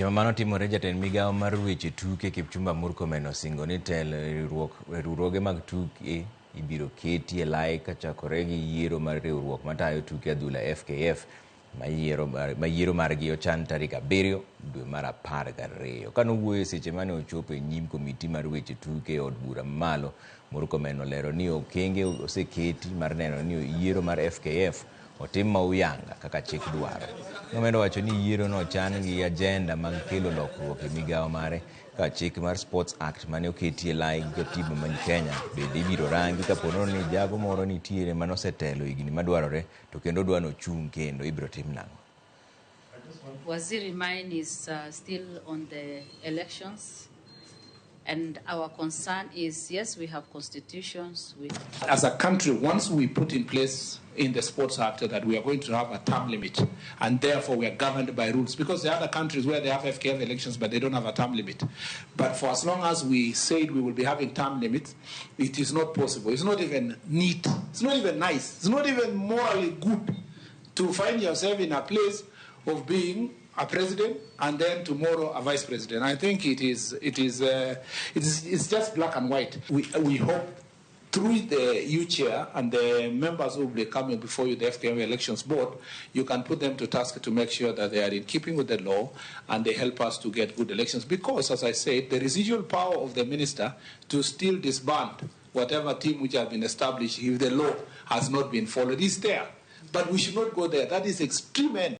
Seche ma mano timore, jatend migao mar weche tuke Kipchumba Murkomen osingo ni telo e riwruoge mag tuke ibiro keti e lai kachakore gi yiero mar riwruok matayo tuke adhula FKF ma yiero margi ochan tarik 7 dwe mar 12. Kanowuoyo e seche mane ochopo e nyim komiti mar weche tuke e od bura mamalo, Murkomen olero ni okenge oseketi mar neno ni yiero mar FKF otim ma uyanga kaka chik dwaro. Nomedo wacho ni yiero no ochan gi ajenda mag kelo lokruok e migao mare ka chik mar Sports Act mane oketi e lai gi katiba ma Kenya bende ibiro rangi kapo ni jago moro nitiere manosetelo higni madwarore to kendo dwa nochung' kendo ibiro tim nang'o. Waziri, mine is still on the elections, and our concern is, yes, we have constitutions. We As a country, once we put in place in the Sports Act that we are going to have a term limit, and therefore we are governed by rules, because there are other countries where they have FKF elections, but they don't have a term limit. But for as long as we said we will be having term limits, it is not possible. It's not even neat. It's not even nice. It's not even morally good to find yourself in a place of being a president and then tomorrow a vice president. I think it's just black and white. We hope through the U chair and the members who will be coming before you, the FKF Elections Board, you can put them to task to make sure that they are in keeping with the law and they help us to get good elections. Because, as I said, the residual power of the minister to still disband whatever team which has been established if the law has not been followed is there. But we should not go there. That is extreme end.